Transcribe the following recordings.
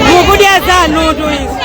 Mukudya zanutu izi.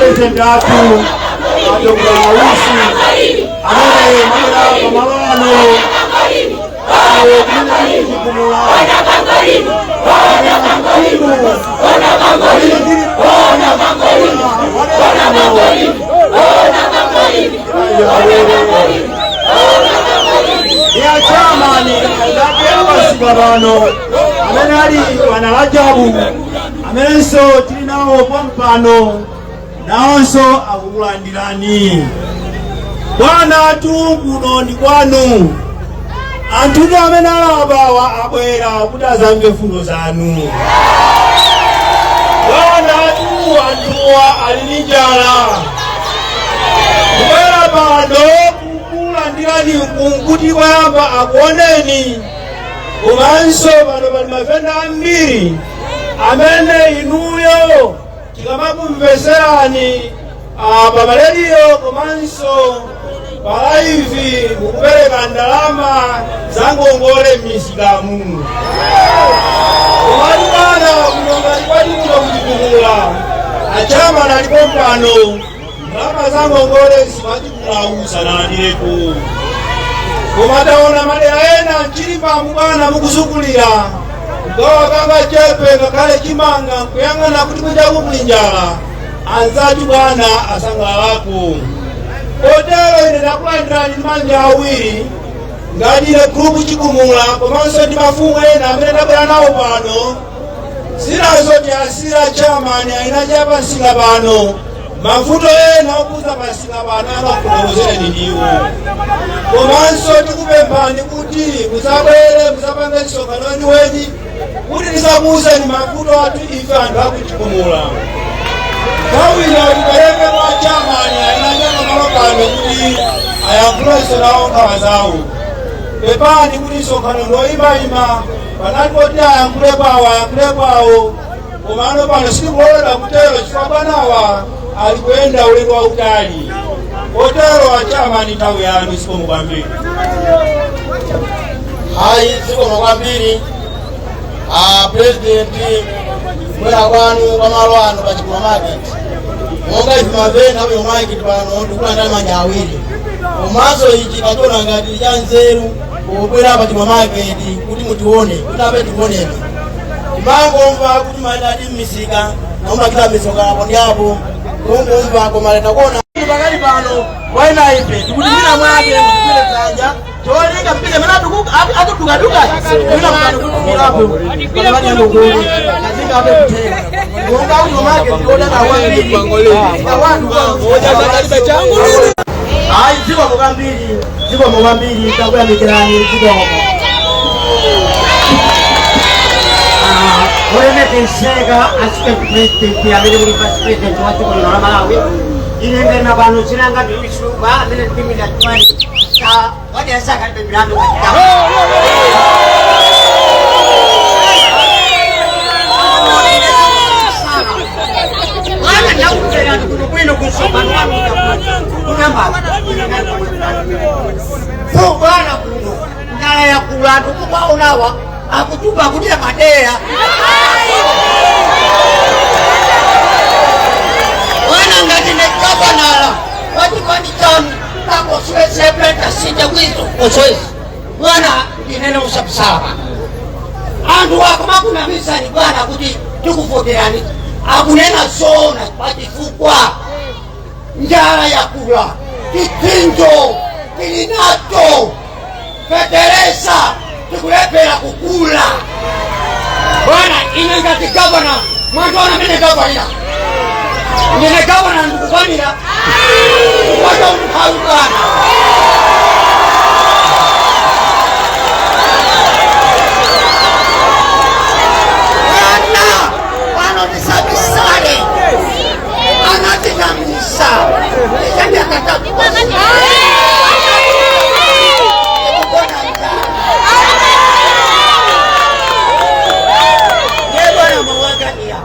President athu a Dr. Usi amene mwabwera pamalo ano kumene chigumula. Ya chairman ndake pano amene ali bwana Rajabu, amenenso tili nawo pompano, nawonso akukulandirani. Bwana tu, kuno ndi kwanu. Anthutu amene alapawa abwera kuti azamve fundo zanu. Bwana tu, anthuwa ali ndi njala. Kubwera pano kukulandirani nkuti kwayamba akuoneni, komanso pano pali mavenda ambiri amene inuyo tikamakumveserani pa marediyo komanso pa live mukupereka ndalama za ngongole m'misikamu. Komatu bwana, kuno ngati kwati kuno kuchikumula achama nalipo pano, ndalama za ngongole zimachikulauza nalandireko. Koma taona madera ena mchilipamu bwana mukuzungulira kugawa kanga chepe ngakhale chimanga, nkuyang'ana kuti kuchaku kuli njala, anzatu bwana asangalalako. Kotero ine ndakulandirani ndi manja awiri ngati ine group Chikumula, komanso ndi mafumu ena amene ndabwera nawo pano. Zinazo tiyasira chairman aina chapasika pano. Mavuto ena okuza pasika pano amakufotokozereni ndiwo. Komanso tikupemphani kuti musabwere musapange msonkhano weniweni kuti tisakuwuzeni mavuto athu ife anthu akuchikumula. Nthawi ino tipereke kwa chairman aina chakamalo pano kuti ayankhulenso nawo nkhawa zawo. Pepani kuti msonkhano ndoyimayima, panali poti ayankhule kwawo, ayankhule kwawo, komano pano sitikulolera kutero chifukwa bwanawa ali kuyenda ulendo wautali. Kotero achairman, nthawi yanu. Zikomo kwambiri. Hayi, zikomo kwambiri a president kubwera kwanu pamalo ano pa Chigumula Market. Monga ife mavenda apo market pano, tikulandira manja awiri, komanso ichi tachiona ngati cha nzeru pobwera pa Chigumula Market kuti mutione, kuti ape tikuoneni. Timangomva kuti mayenda ndi m'misika nomachita misonkhano apo ndi apo, kungomva, koma takuona pakali pano. Waina ife tikuti mwina mwake mutigwire dzanja cholinga mpite mene akudukaduka, mwina mukatikutukirapo pakati ngongole azingape kutenga monga uno make tiodana kwambiri wanthu. Ayi, zikomo kwambiri, zikomo kwambiri, takuyamikirani, zikomo. Olemekezeka assistant president amene muli vice president wa dziko lino la Malawi, ine ndena pano zinanga ndi Luis amene ndimina chipani cha wadiyasaka libe milandu kachitabu. Mwana ndakumverani kuno bwino kusonkhano wanu kunambala bwana. Kuno njala yakula, anthu mukwaonawa akutupa kudya madeya. Bwana, ngati ne gavanala wachipani chanu kakoswesepeta site kwizo koswesi. Bwana, ndinene musabisala pano, anthu akamakunamisani bwana kuti tikuvoterani, akunena zona pachifukwa njala yakula, chipinjo tili nacho, fetereza tikulephera kukula. Bwana, ine ngati gavana, mwandiona mene gavanira, ndine gavana, ndikukwanira kukwata umphawi bwana. Bwana, pano tisabisale, anatinamisa ichandakatatu tikugona njala. Ndiye bwana mawangania,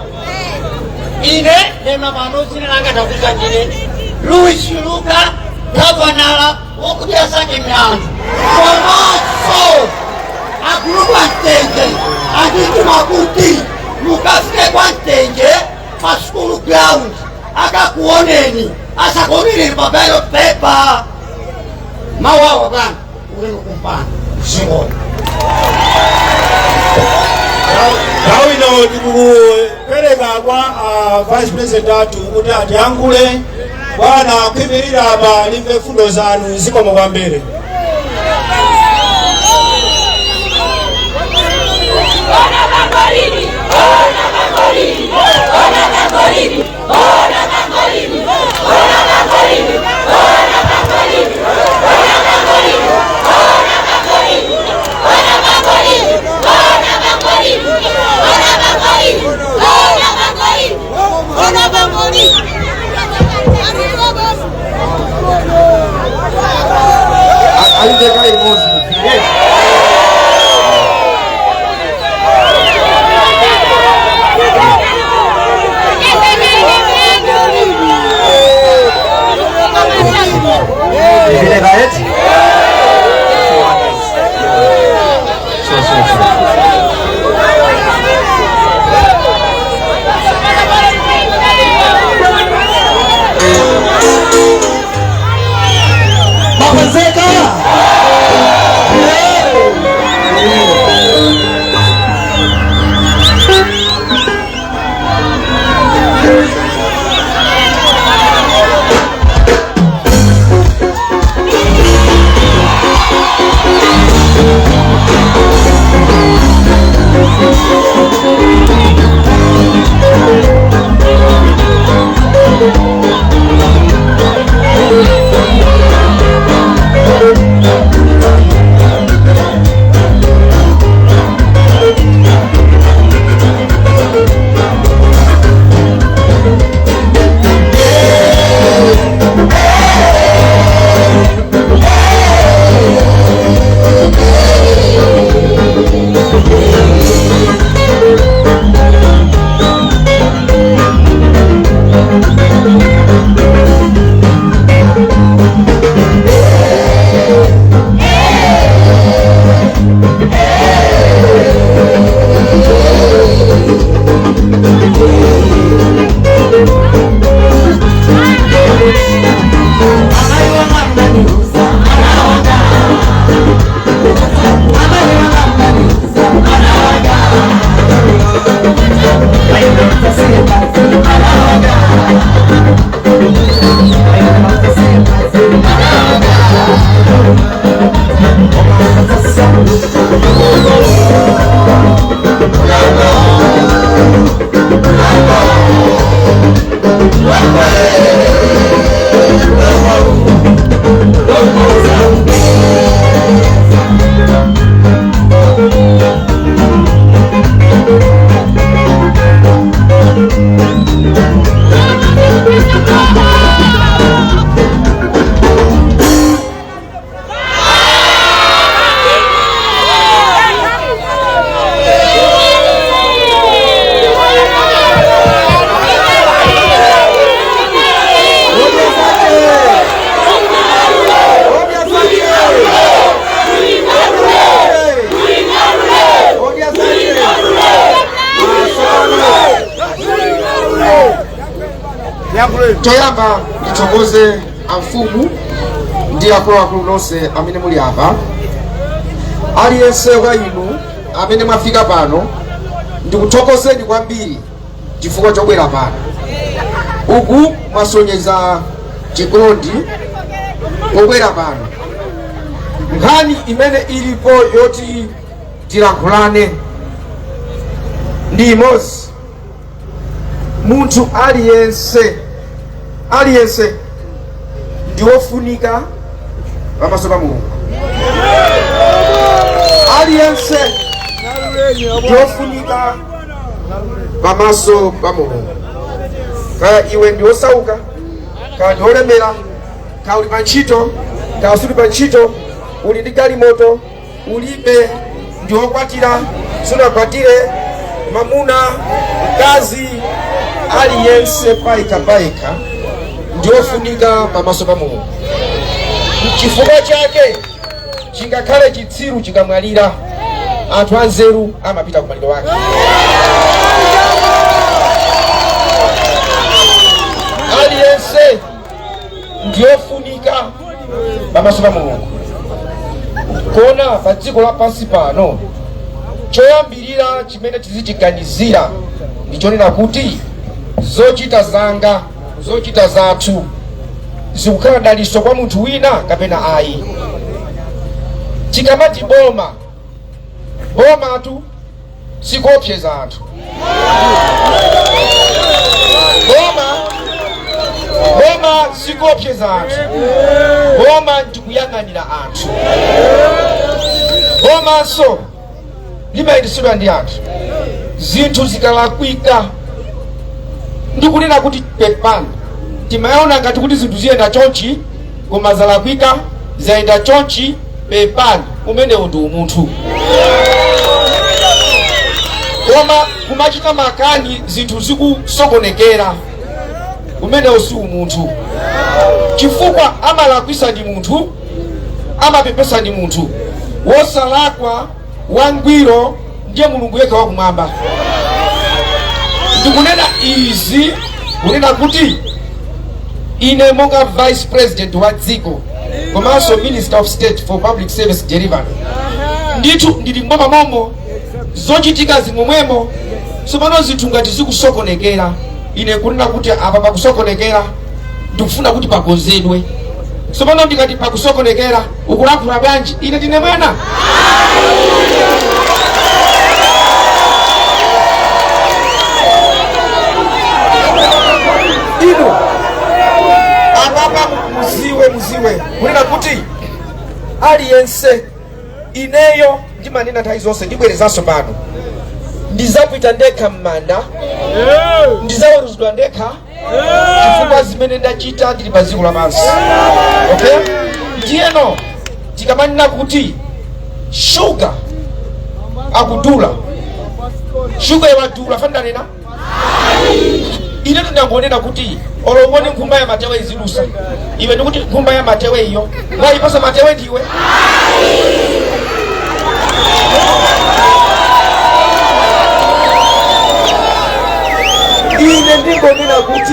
ine ndema pano sinalanga takuza ndine Louis Luka, gavanala wokudya sake milandu, komanso agulupu amtenje andituma kuti mukafike kwa Mtenje pa school ground akakuoneni, asakuoneni pa ballot paper. Mawawa bwana, ulemu kumpando zikomo. Nthawi ino tikupereka kwa vice president athu kuti atiyankhule. Bwana, kuyimirira apa, limve fundo zanu. Zikomo kwambiri. Alindeka imodzi mupire. Ipite kaeti. Makwezeka. Choyamba ndithokoze amfumu ndi akuluakulu nonse amene muli apa. Aliyense wa inu amene mwafika pano, ndikuthokozeni kwambiri chifukwa chobwera pano. Uku mwasonyeza chikondi pobwera pano. Nkhani imene ilipo yoti tilankhulane ndi imodzi. Munthu aliyense, aliyense ndi wofunika pamaso pa Mulungu. Aliyense ndi wofunika pamaso pa Mulungu, kaya iwe ndi wosauka, kaya ndi wolemera, kaya uli pa ntchito, kaya suli pa ntchito, uli ndi galimoto, ulibe, ndi wokwatira, sunakwatire, mamuna, mkazi, aliyense payekha payekha ndi wofunika pamaso pa Mulungu. Chifukwa chake chingakhale chitsiru chikamwalira, anthu anzeru amapita kumaliro wake. Aliyense ndiyofunika pamaso pa Mulungu. Kona pa dziko lapansi pano, choyambirira Choyambirira chimene tizichiganizira ndichonena kuti zochita zanga, zochita zathu zikukhala daliso kwa munthu wina kapena ayi. Tikamati boma, bomatu sikuopseza anthu. Boma sikuopseza anthu. Boma ndikuyang'anira anthu. Bomanso limayendetsedwa ndi anthu. Zinthu zikalakwika ndikunena kuti pepani, timaona ngati kuti zinthu ziyenda chonchi koma zalakwika, zayenda chonchi, pepani. Umenewo ndi umunthu. Koma kumachita makani zinthu zikusokonekera, umenewo si umunthu, chifukwa amalakwisa ndi munthu, amapepesa ndi munthu. Wosalakwa wangwiro ndiye Mulungu yekha wakumwamba. Ndikunena izi kunena kuti ine monga vice president wa dziko komanso Minister of State for Public Service Delivery, ndithu ndili mboma momo, zochitika zimomwemo. Tsopano zinthu ngati zikusokonekera, ine kunena kuti apa pakusokonekera, ndikufuna kuti pakonzedwe. Tsopano ndikati pakusokonekera, ukulankhula bwanji? Ine ndine mwana? Inu apapa muziwe kunena kuti aliyense, ineyo ndimanena nthawi zonse, ndibwerezanso pano, ndizapita ndekha m'manda, ndizaweruzidwa ndekha chifukwa zimene ndachita ndili pa dziko lapansi. Okay, ndiyeno tikamanena kuti shuga akudula, shuga iwadula fandanena ine tindangonena kuti olowone nkhumba ya matewe izidusa, iwe ndikuti nkhumba ya matewe iyo wayipasa matewe ndiwe. Ine ndingonena kuti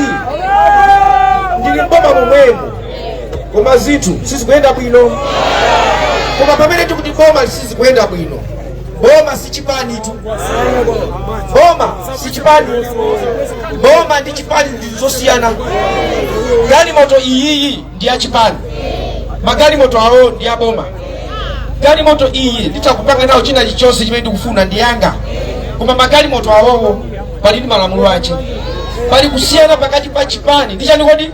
ndili mboma momwemo, koma zinthu sizikuyenda bwino. Koma pamene tikuti boma sizikuyenda bwino, boma si chipanitu, boma si chipani. Boma ndi chipani ndi zosiyana. Galimoto iyiyi ndi ya chipani, magalimoto awo ndi ya boma. Galimoto iyi nditakupanga nawo china chilichonse chimene ndikufuna, ndi yanga, koma magalimoto awowo pali ndi malamulo ache. Pali kusiyana pakati pa chipani ndi chani kodi?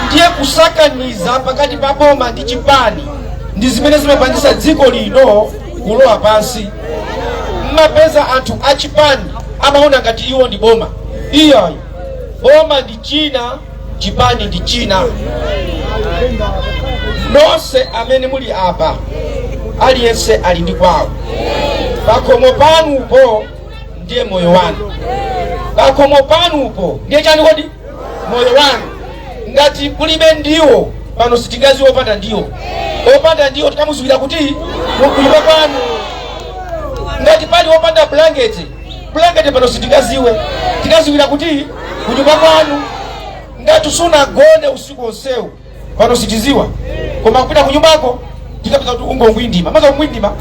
Ndiye kusakaniza pakati pa boma ndi chipani ndi zimene zimapangisa dziko lino kulowa pansi. Mmapeza anthu a chipani amaona ngati iwo ndi boma. Iyayi, boma ndi china, chipani ndi china. Nonse amene muli apa, aliyense ali ndi kwawo. Pakhomo panupo ndiye moyo wanu. Pakhomo panupo ndiye chani kodi? Moyo wanu. Ngati kulibe ndiwo pano, sitingaziwe opanda ndiwo. Opanda ndiwo tikamuziwira kuti kunyumba kwanu. Ngati pali opanda blanketi, blanketi pano sitingaziwe, tikaziwira kuti kunyumba kwanu. Ngati sunagone usiku onsewu pano sitiziwa, koma kupita kunyumbako tikapeza kuti ungongwindima maza kungwindima,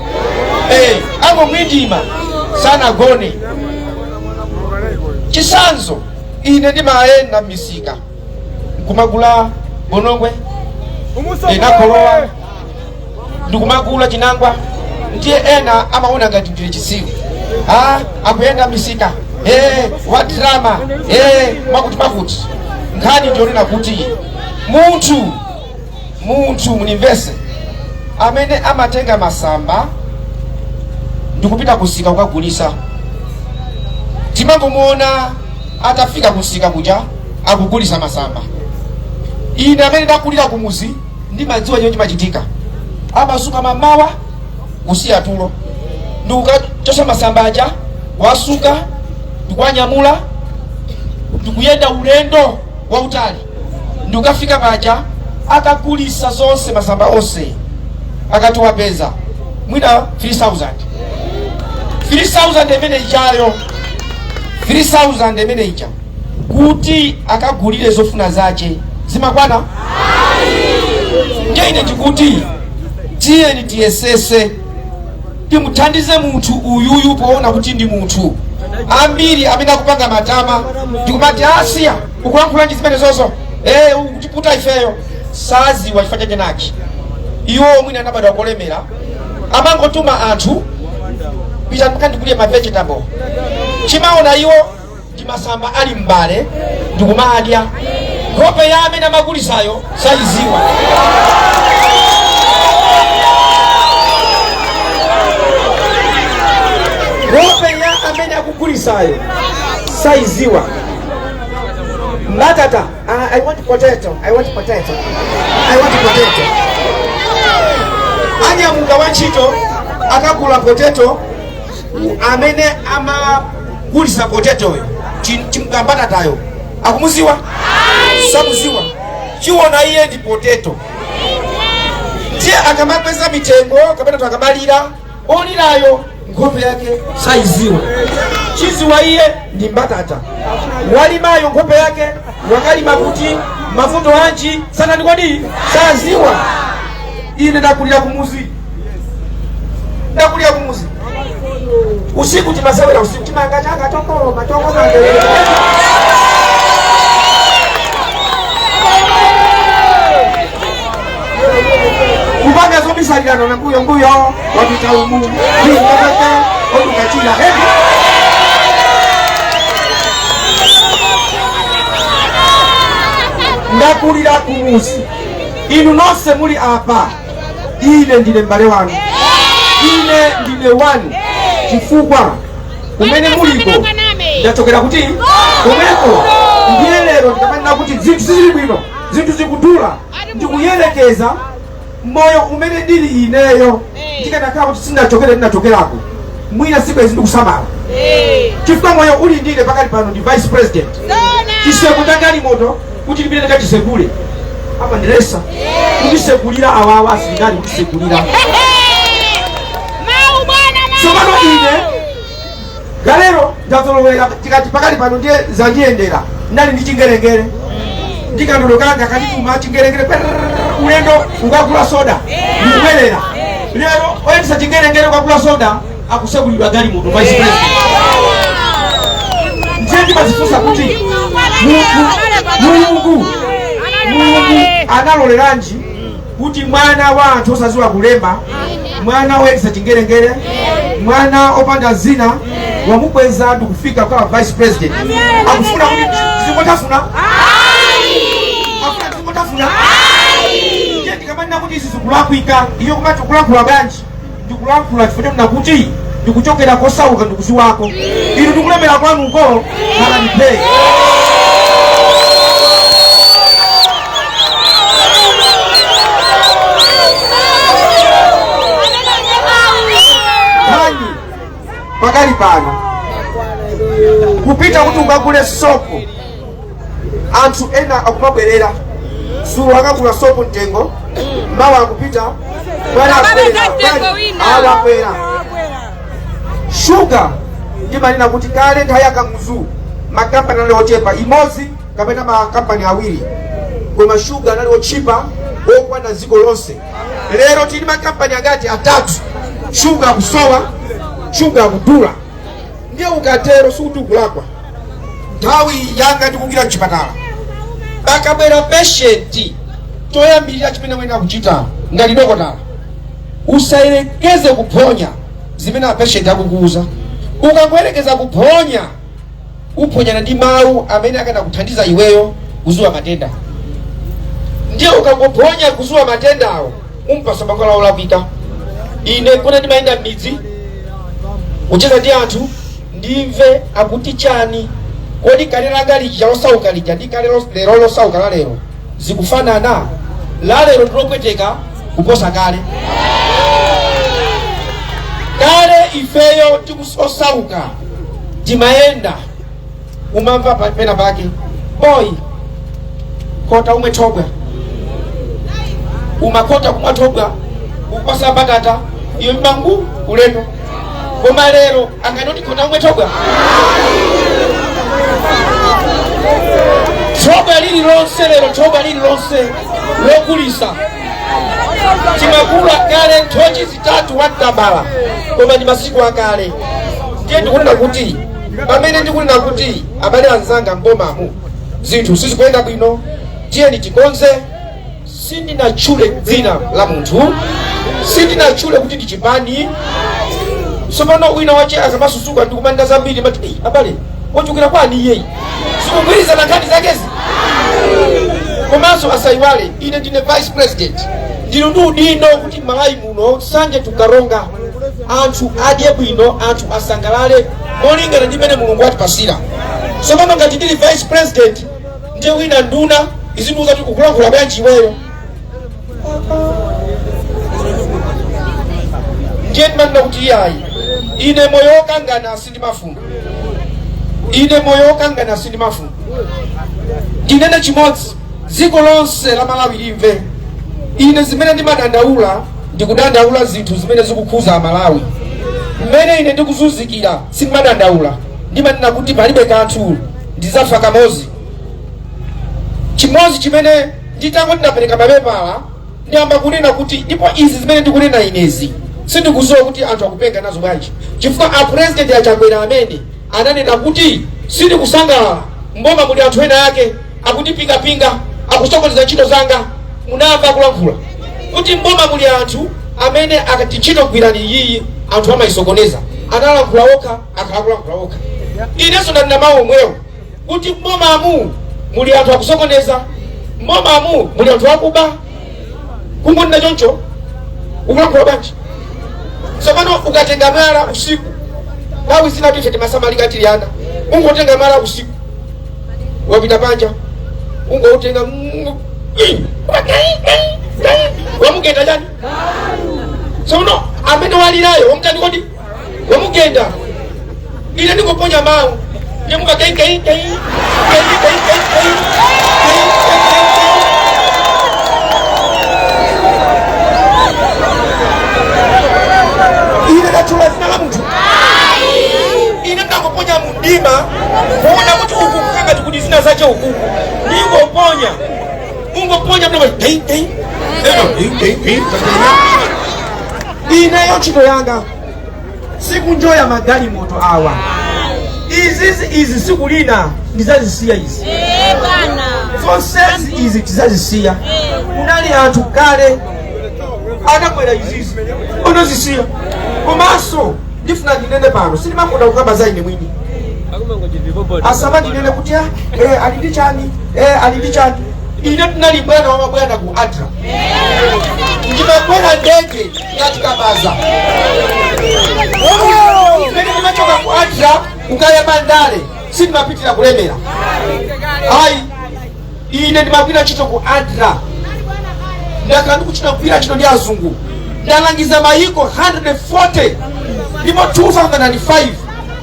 angongwindima, sanagone. Chisanzo, ine ndimayenda m'misika nkumagula bonongwe, nakholowa, ndikumagula chinangwa. Ndiye ena amaona ngati ndine chitsiru. Ah, akuyenda misika, wa drama, makuti makuti. Nkhani ndionena kuti munthu munimvese, amene amatenga masamba ndikupita kusika kukagulisa, timangomuona atafika kusika kuja akugulisa masamba. Ine amene ndakulira kumuzi ndimadziwa chimene chimachitika. Amasuka mamawa, kusiya tulo, ndikukachosa masamba aja, wasuka, ndikuwanyamula, ndikuyenda ulendo wautali, ndikukafika paja akagulisa zonse masamba onse. Akati wapeza mwina 3000, 3000 imene ichayo, 3000 imene ija kuti akagulire zofuna zache zimakwana? Ndiye ine ndikuti tiyeni tiyesese. Timuthandize munthu uyuyu poona kuti ndi munthu. Ambiri amene akupanga matama ndikumati asiya ukulankhula zimene zozo, ukutiputa ifeyo, saziwa chifukwa chachenachi. Iwo mwina anabadwa kolemera, amangotuma anthu, "Pita mkandigulire ma vegetable." Chimaona iwo ndi masamba ali mbale ndikumadya. Nkhope ya amene amagulisayo sayiziwa. Nkhope ya amene akugulisayo sayiziwa. Mbatata, "Ah, I want potato, I want potato, I want potato." Anyamuka wantchito akagula potato. Amene amagulisa potatoyo, mbatatayo, akumuziwa? Samuziwa. Chiwona iye ndi potato. Ndiye akamakweza mitengo kapena tu akamalira, olirayo nkhope yake sayiziwa. Chiziwa iye ndi mbatata. Walimayo nkhope yake, wakalima kuti, mavuto anji, sanani kodi saziwa. Ine ndakulira kumuzi, ndakulira kumuzi. Usiku timasewera usiku, chimanga changa chokoma chokoma. Kupanga zobisalirano na mbuyo mbuyo, wapita umu ndikakaka odukachira hevi. Ndakulira kumuzi. Inu nonse muli apa, ine ndine m'bale wanu, ine ndine wanu, chifukwa kumene muliko ndachokera kuti komweko. Ndiye lero ndikamanena kuti zinthu sizili bwino, zinthu zikudula, ndikuyerekeza moyo umene ndili ineyo. Ndikanakhala kuti sindinachokere ndinachokerako, mwina sibwezi ndikusamala, chifukwa moyo uli ndine pakali pano ndi vice president. Chiseko cha galimoto kuti ndipite ndikachisekule apa ndilesa kutisekulira awawa asilikali kutisekulira. Tsopano ine galero ndazolowera. Tikati pakali pano ndiye zandiyendera. Ndali ndi chingerengere, ndikandodo kanga kachituma chingerengere prrrr, ulendo ukagula soda ndikubwerera. Lero oyendesa chingerengere ukagula soda akusekulidwa galimoto, vice president. Ndiye ndimazifunsa kuti Mulungu analoleranji kuti mwana wa anthu osaziwa kulemba, mwana woyendesa chingerengere, mwana opanda zina, wamukweza ndikufika kukhala vice president? Akufuna kuti zingotafuna, afuna zingotafuna. Ndiye ndikamanena kuti izi zikulakwika, iyo kumati kulankhula bwanji? Ndikulankhula chifukwa chonena kuti ndikuchokera kosauka, ndikuziwako. Inu ndikulemera kwanuko, khalani phe. Nkhani pakali pano kupita kuti ukagule sopo, anthu ena akumabwerera. Zulo akagula sopo mtengo, mawa akupita, bwana akwera, bwana awakwera. Shuga, ndimanena kuti kale nthawi ya Kamuzu makampani anali ochepa, imodzi kapena makampani awiri, koma shuga anali otchipa okwana dziko lonse. Lero tili makampani angati? Atatu. Shuga akusowa, shuga akudula. Ndiye ukatero sikuti ukulakwa. Nthawi yanga ndikugwira mchipatala, akabwera patient, toyambirira chimene wena kuchita ngati dokotala, usayerekeze kuphonya zimene a patient akukuuza. Ukangoyerekeza kuphonya, uphonyana ndi mawu amene akanakuthandiza iweyo kuzuwa matenda. Ndiye ukangophonya kuzuwa matendawo, umpasa mankhwala olakwika. Ine kona ndimayenda m'midzi kucheza ndi anthu, ndimve akuti chani. Kodi kale langa lija losauka lija ndi kale lero losauka la lero zikufanana? La lero ndilopweteka kuposa kale. Kale ifeyo tikusosauka timayenda, umamva pena pake, "Boy, kota umwe thobwa." Umakota kumwa thobwa, ukupasa mbatata iyo mbangu, ulendo. Koma lero anganoti, "Kota umwe thobwa." Thobwa lililonse lero, thobwa lililonse lokulisa, timakula kale nthochi zitatu watambala. Koma ndi masiku akale. Ndiye ndikunena kuti pamene ndikunena kuti abale anzanga, mbomamu zinthu sizikuyenda bwino, tiyeni tikonze, sindinatchule dzina la munthu, sindinatchule kuti ndi chipani. Tsopano wina wache akamasusuka ndikumanda zambiri mati, "Ei, abale, wachokera kwani iyeyi? Sikugwirizana nkhani zakezi." Komanso asayiwale, ine ndine vice president, ndili ndi udindo kuti Malawi muno, Nsanje Tukaronga, anthu adye bwino, anthu asangalale molingana ndi mmene Mulungu atipasira. Tsopano ngati ndili vice president, ndiye wina nduna izindiuza kuti ukulankhula bwanji iweyo? Ndiye ndimanena kuti iyayi, ine moyo wokangana sindimafuna, ine moyo wokangana sindimafuna. Ndinene chimodzi, dziko lonse la Malawi limve: ine zimene ndimadandaula, ndikudandaula zinthu zimene zikukhuza Amalawi. Mmene ine ndikuzunzikira sindimadandaula, ndimanena kuti palibe kanthu, ndizafa kamodzi. Chimodzi chimene nditango ndinapereka mapepala, ndiyamba kunena kuti, ndipo izi zimene ndikunena inezi sindikudziwa kuti anthu akupenga nazo bwanji, chifukwa a President Achakwera amene ananena kuti sindikusangalala, mboma muli anthu ena ake akutipingapinga, akusokoneza ntchito zanga. Munamva akulankhula kuti mboma muli anthu amene akati ntchito gwirani iyiyi, anthu amayisokoneza. Analankhula okha, akhala kulankhula okha. Inenso ndanena mawu omwewo kuti mbomamu muli anthu akusokoneza, mbomamu muli anthu akuba. Kungonena choncho, ukulankhula bwanji? Tsopano ukatenga mwala usiku, nthawi zina ife timasamalika tili ana, ungotenga mwala usiku, wapita panja, ungoutenga, wamugenda chani? Tsono amene walirayo wamutani kodi? Wamugenda. Ine ndingoponya mawu, ndimuka kei kei kei kei kei kei kei kei kei kei kei. Ine ndatchula dzina la munthu? Ine ndangoponya mundima kuona kuti uku kukangati kuti zina zache ukuku, ndingoponya, ungoponya mnama kei kei kei kei kei. Ineyo ntchito yanga sikunjoya magalimoto awa, izizi, izi siku lina ndizazisiya izi zonsezi, izi tizazisiya. Kunali anthu kale anakwera izizi, anazisiya. Komanso ndifuna ndinene pano, sindimakonda kukamba za ine mwini, asama ndinene kuti ah, ali ndi chani, ali ndi chani. Ine tinali bwana wa mabwana ku ADRA, ndimakwera ndege ngati kabaza. Mmene ndimachoka ku ADRA kukayamba ndale, sindimapitira kulemera ayi. Ine ndimagwira ntchito ku ADRA, ndakhala ndikuchita kugwira ntchito ndi azungu, ndalangiza mayiko 140, ndipo 2005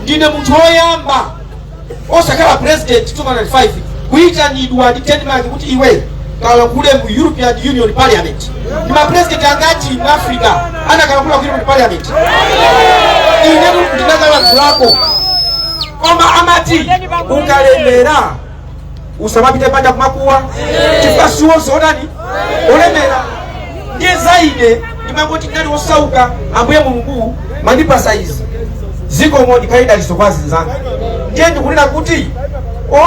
ndine munthu woyamba osakhala president, 2005 kuyitanidwa ndi Denmark kuti iwe kalankhule mu European Union Parliament. Ndi mapresident angati mu Africa anakalankhula ku European Parliament? Ine ndinakalankhulako. Koma amati ukalemera usamapite panja kumakuwa, chifukwa siwonse odani olemera. Ndiye za ine ndimangoti ndinali wosauka, Ambuye Mulungu mandipasa izi, zikomo, ndikhale dalitso kwa azinzanga. Ndiye ndikunena kuti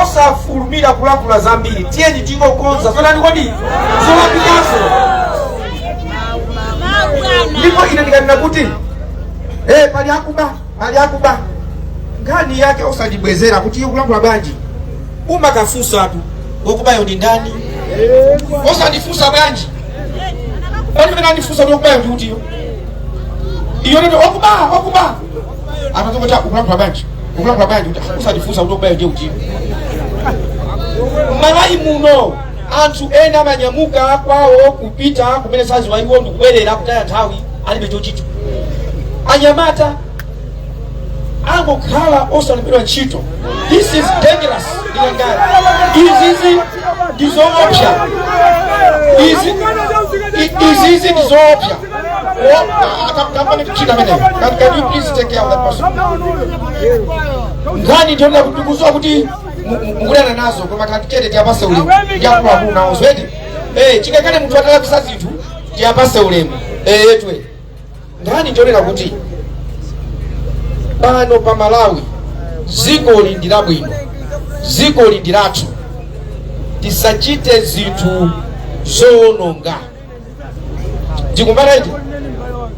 osafulumira kulankhula zambiri, tiyeni tingokonza zotani kodi? Zolakwikazo. Ndipo ine ndikanena kuti pali akuba, pali akuba, nkhani yake osandibwezera kuti iye kulankhula bwanji. Umakafunsatu wokubayo ndi ndani, osandifunsa bwanji? Pali andifunsa kuti wokubayo ndi utiyo? Iyo ndio okuba, okuba akazongoti ukulankhula bwanji, ukulankhula bwanji? Kuti usandifunsa kuti wokubayo ndiye utiyo. Malawi muno anthu ena amanyamuka kwawo kupita kumene saziwa iwo, ndikubwerera kutaya nthawi, alibe chochita. Anyamata angokhala osalembedwa ntchito. This is dangerous. Ndikangani izizi ndizoopsa izi, izizi ndizoopsa. Kampani kuchita ameneyo. Can you please take care of that person? Nkhani ndionera kuti ndikudziwa kuti mukudana nazo, koma katichete tiyapase ulemu ndi akuluakulu nawo zweti. Chikakale munthu atalakwisa zinthu, tiyapase ulemu. Etwe nkhani ndionera kuti Pano pa Malawi, zikoli ndi labwino, zikoli ndi lathu. Tisachite zinthu zowononga. Tikumvananje?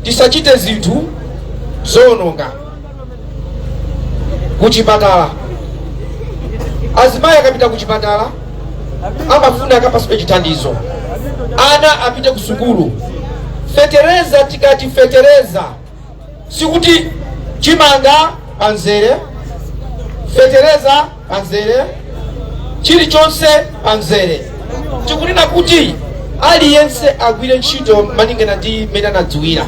Tisachite zinthu zowononga. Kuchipatala, azimayi akapita kuchipatala amafuna akapatsidwe chithandizo, ana apite ku sukulu. Fetereza, tikati fetereza sikuti chimanga panzere, fetereza panzere, chilichonse panzere. Tikunena kuti aliyense agwire ntchito malingana ndi mmene anadziwira.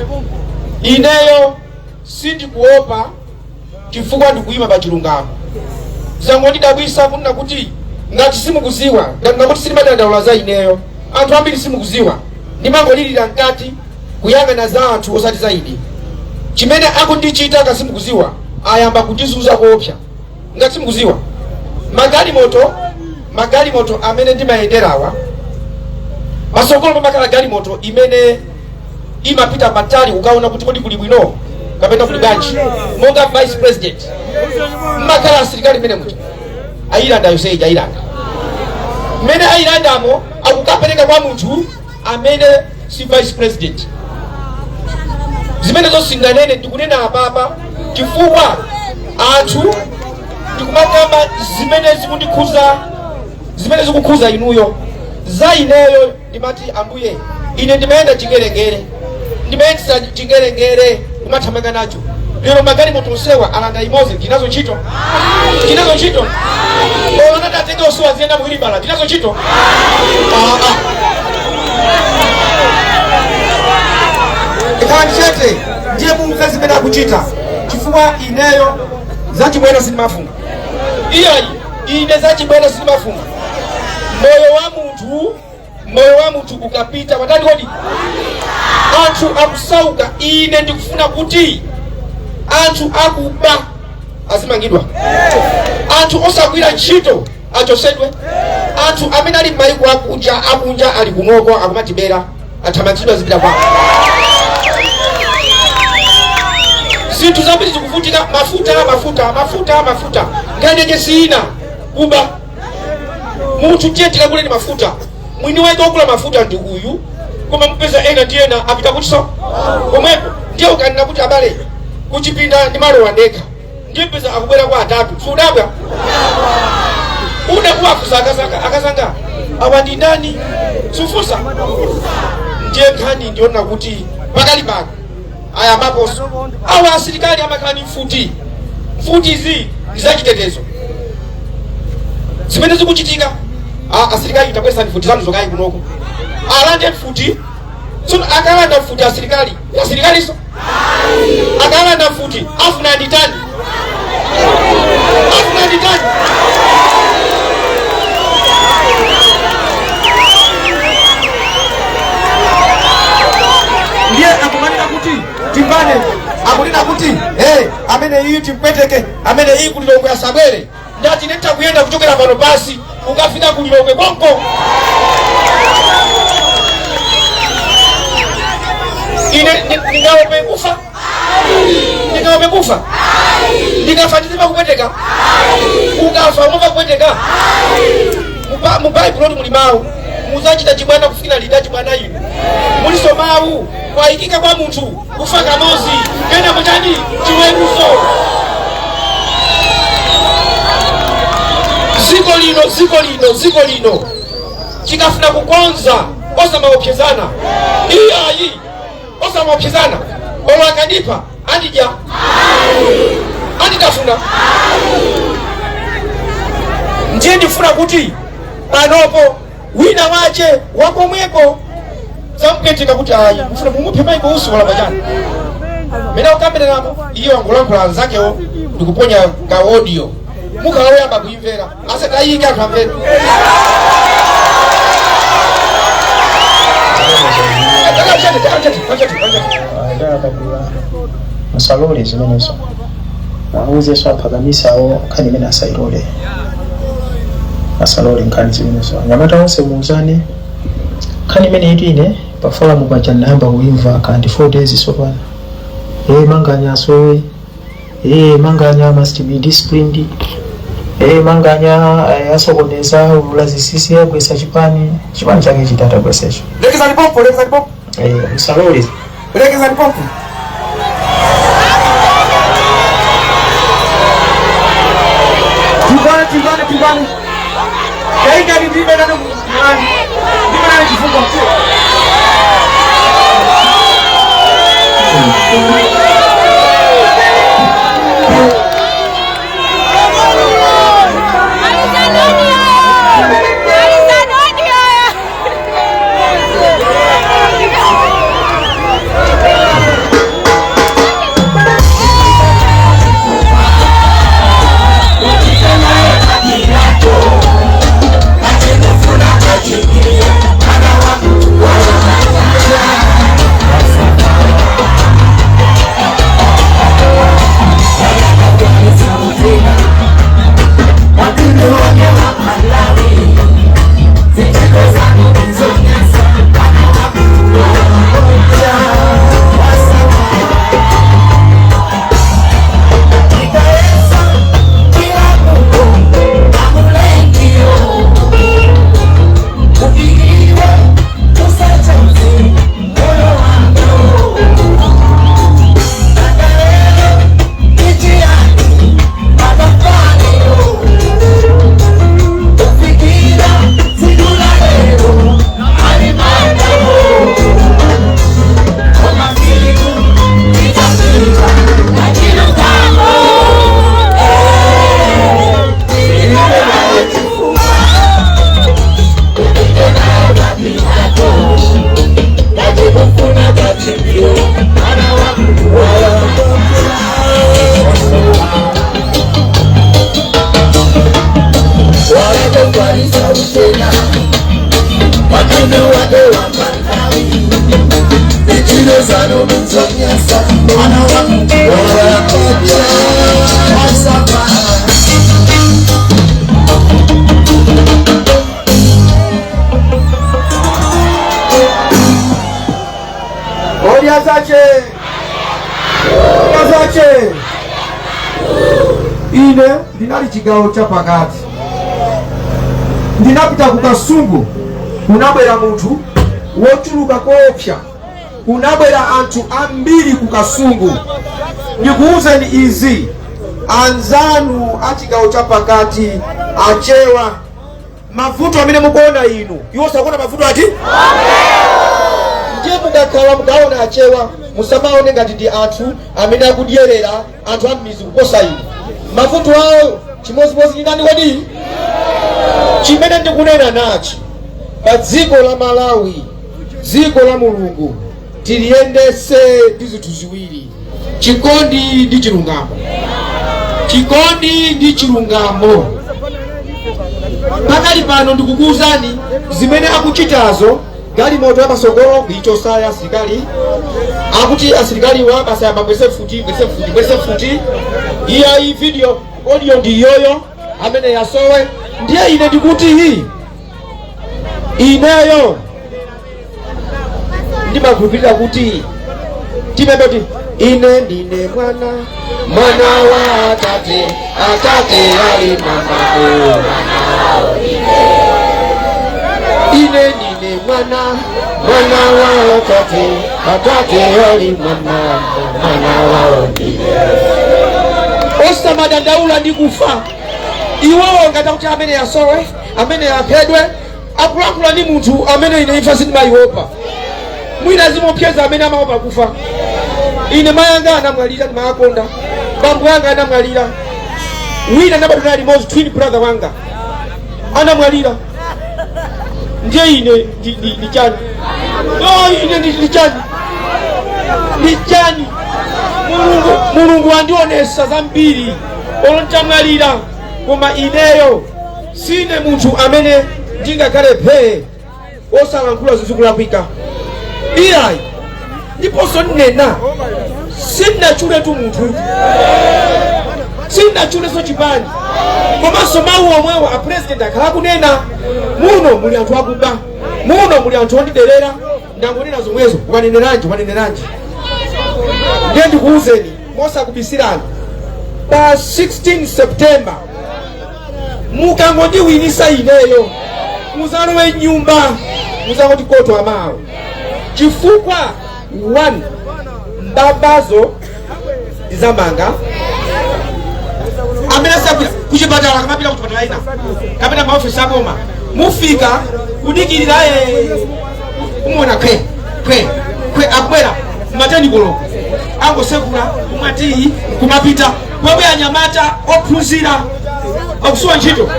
Ineyo sindikuopa chifukwa ndikuyima pa chilungamo. Zangondidabwisa kunena kuti ngati simukuziwa, ngati nakuti sindimadandaula za ineyo, anthu ambiri simukuziwa, ndimangolirira mkati kuyang'ana za anthu osati za ine. Chimene akundichita ngati simukuziwa, ayamba kundizunza koopsa. Ngati simukuziwa, magalimoto amene ndimayenderawa, pasogolo pamakhala galimoto imene imapita patali kukaona kuti kodi kuli bwino kapena kuli bwanji. Monga vice president mmakhala asilikali mmene muja, ayilanda yonseija, ayilanda. Mmene ayilandamo akukapereka kwa munthu amene si vice president. Zimenezo singanene, ndikunena apapa chifukwa anthu ndikumakamba zimene zikundikhuza, zimene zikukhuza inuyo. Za ineyo ndimati, Ambuye, ine ndimayenda chingerengere, ndimayendesa chingerengere kumathamanga nacho. Lero magalimoto onsewa alanda imodzi, ndinazo ntchito? Ndinazo ntchito? Ona tatenga onsewa ziyenda muhilibala, ndinazo ntchito? Ah, ah. Khalani chete ndiye mumve zimene akuchita, chifukwa ineyo zachibwera sindimafuna. Iyayi, ine zachibwera sindimafuna. Moyo wa munthu, moyo wa munthu ukapita watani kodi? Anthu akusauka. Ine ndikufuna kuti anthu akuba azimangidwa, anthu osagwira ntchito achosedwe, anthu amene ali m'mayiko akunja ali kunoko akumatibera athamangitsidwe azipita kwawo. Zinthu zambiri zikuvutika, mafuta, mafuta, mafuta, mafuta, nkhani siyina kuba. Munthu, tiye tikaguleni mafuta, mwini wake wogula mafuta ndi uyu, koma mupeza ena ndi ena apita kutiso komweko. Ndiye ukanena kuti abale, kuchipinda ndimalowa ndekha, ndiye mpeza akubwera kwa atatu, sudabwa? Udakuwafusa akazanga, akazanga awa ndi ndani? Sufusa. Ndiye nkhani ndiona kuti pakali pano ayambaponso awa asilikali amakhala ndi mfuti. Mfuti izi ndi zachitetezo. Zimene zikuchitika, asilikali tabweresani mfuti zanu zokayi kunoko, alande mfuti. Tsono akalanda mfuti asilikali, asilikaliso akalanda mfuti afuna nditani? Afuna nditani? Ndiye akumanena kuti timbane, akunena kuti hey, amene iyi timpweteke, amene iyi kulilongwe asabwere. Ndati nditakuyenda kuchokera pano pasi ukafika kulilongwe konko. Ine ndingaope kufa? Ndingaope kufa? Ndikafa ndizimva kupweteka? Ukafa umva kupweteka? Mu Baibulo muli mawu, muzachita chibwana kufikira lita chibwana inu. Muliso mawu, kwayikika kwa munthu kufa kamozi, kenako chani? Chiweruzo. Ziko lino, ziko lino, ziko lino tikafuna kukonza osamaopsezana. Iyayi, osamaopsezana. Olo akandipha andidya, anditafuna. Ndiye ndifuna kuti panopo wina wache wakomweko zamupweteka kuti ayi, mufuna mumuphe Michael Usi wala pachani mene akukambereramo. Iye wangolankhula anzakewo ndikuponya ka audio, mukhala woyamba kuimvera asatayike anthu amvere. Chete, chete, chete, chete, chete. Ndakabwira, musalole zimenezo. Mwauzenso aphakamisawo nkhani imene asayilole, asalole nkhani zimenezo. Anyamata onse muuzane nkhani imene itu. Ine pa forum paja ndinayamba kuimva kandi 4 days sopano. E, Manganya asowe. Manganya must be disciplined. Manganya asokoneza ulula zisisi, agwesa chipani. Chipani chake chitatagwesecho. Lekezani pompo, lekezani pompo. Msalole. Lekezani pompo. Timbane, timbane, timbane. Kaingani ndime nani nani. Ndime nani chifukwa. Odya zache. Odya zache. Ine ndinali chigawo cha pakati. Ndinapita ku Kasungu, kunabwera munthu wochuluka koopsa, kunabwera anthu ambiri ku Kasungu. Ndikuwuzeni izi, anzanu a chigawo cha pakati achewa, mavuto amene mukuona inu iwo sakuona mavuto ati. Ndiye mukakhala mukaona achewa, musamaone ngati ndi anthu amene akudyerera anthu am'mizi kuposa inu. Mavuto awo chimodzimodzi ndi ndani kodi? Chimene ndikunena nachi, pa dziko la Malawi, dziko la Mulungu, tiliyendese ndi zinthu ziwiri: chikondi ndi chilungamo. Chikondi ndi chilungamo. Pakali pano ndikukuwuzani zimene akuchitazo. Galimoto yapasogolo kuichosa ya asilikali, akuti asilikali wa basa yamba bwese futi, bwese futi, bwese futi. Iya, iyi video audio ndi iyoyo amene yasowe. Ndiye ine ndikuti hii ineyo ndimakhulupirira kuti timembe kuti ine ndine mwana, mwana wa atate, atate ali mama, ine ndine mwana, mwana wa atate, atate ali mama, mwana wao ndine. Osamadandaula ndi kufa. Iwowo ngati kuti amene asowe, amene aphedwe, akulankhula ndi munthu amene ine imfa sindimayiopa. Mwina zimopyeza amene amaopa kufa. Ine mayi anga anamwalira, ndimayakonda. Bambo anga anamwalira. Wina ndabadwa limodzi, twin brother wanga anamwalira. Ndiye ine ndi chani? Oh, ine ndi chani? Ndi chani? Mulungu andionesa zambiri olo ntamwalira, koma ineyo sine munthu amene ndingakhale phee osalankhula zizikulakwika, iyayi. Ndiponso nnena, sindinachuletu munthu, sindinachulenso chipani, komanso mawu omwewo a president akhala kunena, muno muli anthu akuba, muno muli anthu ondiderera. Ndangonena zomwezo. Waneneranji? Waneneranji? Ndiye ndikuwuzeni mosakubisirani. Pa 16 September mukangondiwinisa ineyo, muzalowe nyumba, muzangoti koto amawo, chifukwa 1 mbavazo ndizamanga. Amene asagwira kuchipatala, akamapita kuchipatala ina kapena maofisi aboma, mufika kudikirira, kumuona kwe kwe kwe akubwera mateni koloko, angosekula kumwa tiyi kumapita. Pomwe anyamata ophunzira akusowa ntchito,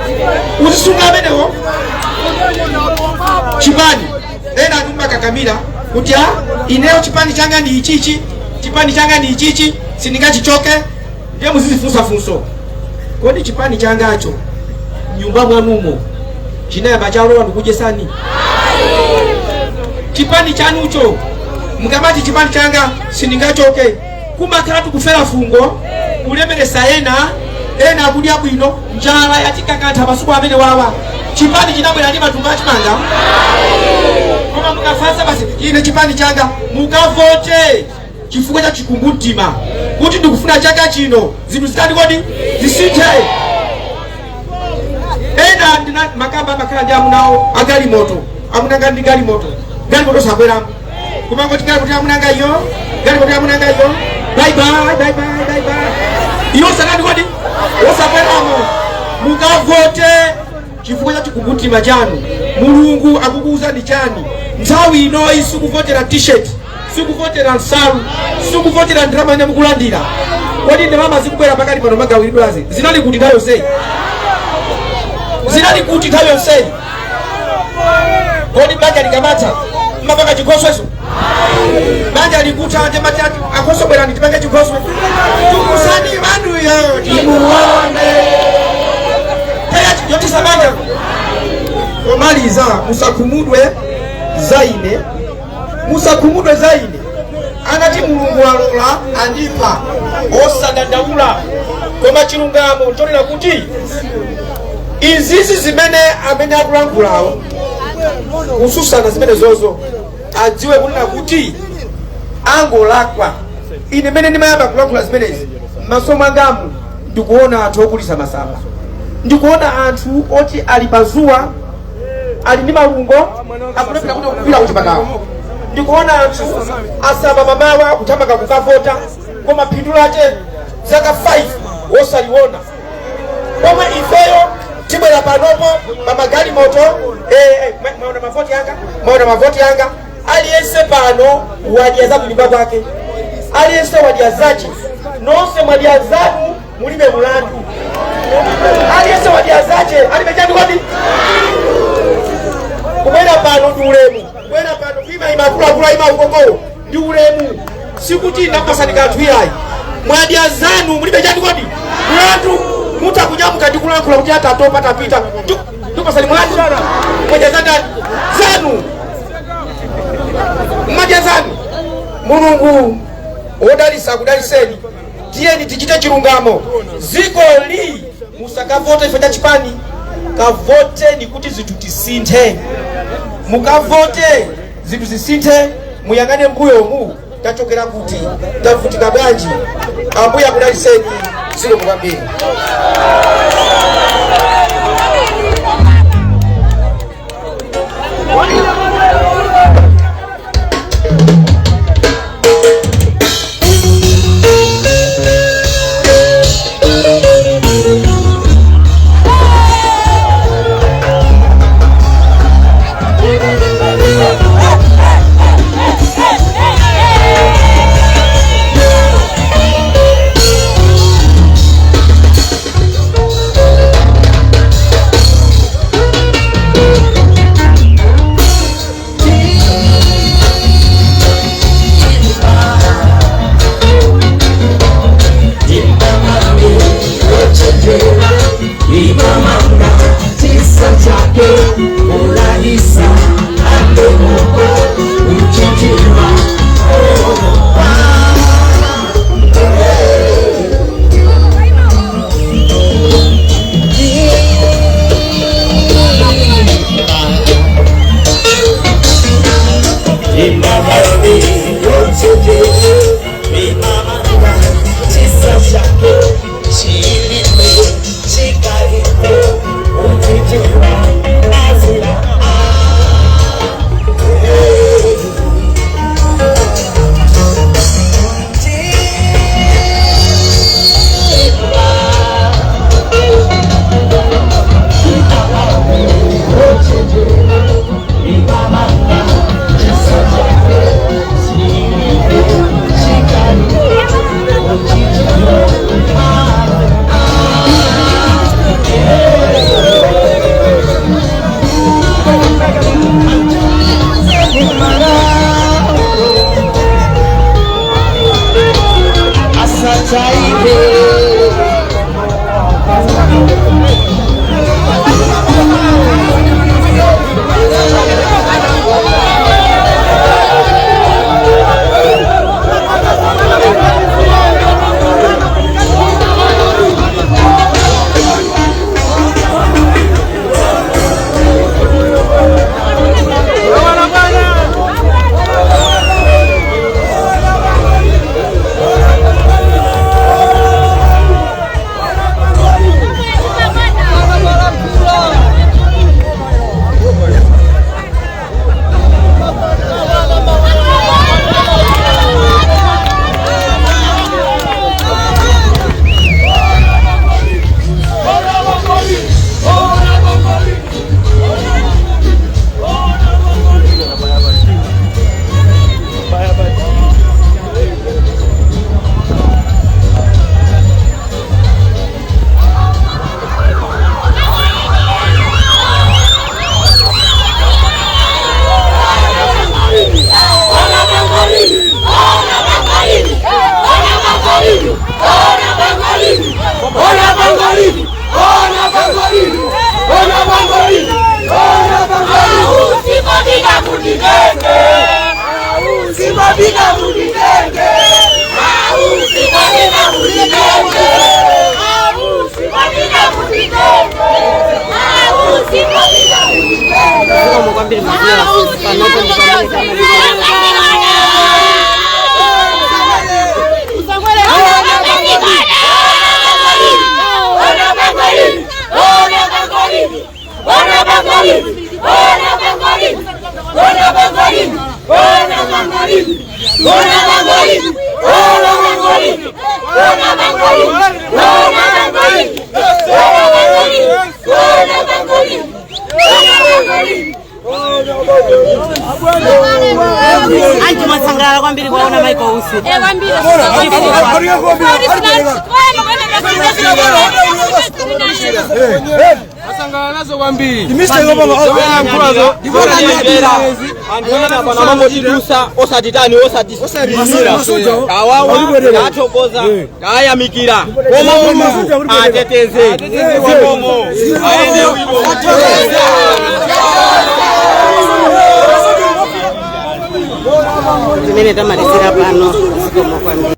uzisunga amenewo? Chipani, ena akumakakamira kuti a ineyo chipani changa ndi ichichi, chipani changa ndi ichichi, sindingachichoke. Ndiye muzizifunsafunso: kodi chipani changacho nyumba mwanumo chinayamba chalowa ndikudyesani? Chipani chanucho, mukamati chipani changa sindingachoke, kumakhala tikufera fungo kulemeresa ena, ena akudya bwino, njala yatikakantha masiku amene wawa. Chipani chinabwera ndi matumba achimanga? Koma mukafasa basi, ine chipani changa. Mukavote chifukwa cha chikumbumtima kuti ndikufuna chaka chino zinthu zitani kodi? Zisinthe. Ena ndina makamba amakhala ndi amunawo agalimoto, amunanga ndi galimoto, galimoto sakweramo, kumangoti galimoto yamunanga iyo, galimoto yamunanga iyo, bye bye, bye bye, bye bye. Iyo sanani kodi osakweramo? Mukavote chifukwa cha chikumbumtima chanu. Mulungu akukuwuzani chani? Nthawi inoyi sikuvotera T-shirt, sikuvotera nsalu, sikuvotera ndalama ine mukulandira. Kodi ndalama zikubwera pakati pano magawiridwazi zinali kuti nthawi yonseyi? Zinali kuti nthawi yonseyi? Kodi banja likamatha mmapanga chikhosweso? Banja likutha temati akhoso, bwerani tipange chikhoswe, tukusani vanduyo timuone taya yotisa banja. Pomaliza, musakhumudwe za ine, musakhumudwe za ine. Anati Mulungu alola andipha, osadandaula. Koma chilungamo chonena kuti izizi zimene amene akulankhulawo kususana zimene zozo, adziwe kunena kuti angolakwa. Ine mene ndimayamba kulankhula zimenezi, m'maso mwangamu ndikuona anthu okulisa masamba, ndikuona anthu oti ali pazuwa, ali ndi malungo, akulepera kuti kupita kuchipatala. Ndikuona anthu asamba mamawa kuthamanga kukavota, koma phindu lake zaka 5 wosaliona. Pomwe ifeyo tibwera panopo pamagalimoto, mwaona mavoti anga, mwaona mavoti anga. Aliyense pano wadya za kunyumba kwake, aliyense wadya zache. Nonse mwadya zanu, mulibe mulandu. Aliyense wadya zache, alibe chani kodi? Kubwera pano ndi ulemu, kubwera pano kuimayima akuluakulu ayima ukokowo ndi ulemu. Sikuti ndapasani kanthu iyayi. Mwadya zanu, mulibe chani kodi? Mulandu. Mutakunyamuka ndi kulankhula kuti atatopa tapita, ndikupasani mulandu? Mwadya zandani? Zanu, mmadya zanu. Mulungu wodalisa akudaliseni. Tiyeni tichite chilungamo. Ziko li musakavote ife cha chipani, kavoteni kuti zinthu tisinthe. Mukavote zinthu zisinthe. Muyang'ane mbuyomu, tachokera kuti, tavutika bwanji. Ambuye akudaliseni. Zikomo kwambiri. Zikomo kwambiri maviewers, panopo ndi pamene Anti mwasangalala kwambiri kuwaona Michael Usi. Anthu amangotitusa osatitani osatisimira kawawa kathokoza kayamikira koma Mulungu ateteze zikomo aende wibo. Zimene tamalizira pano, zikomo kwambiri.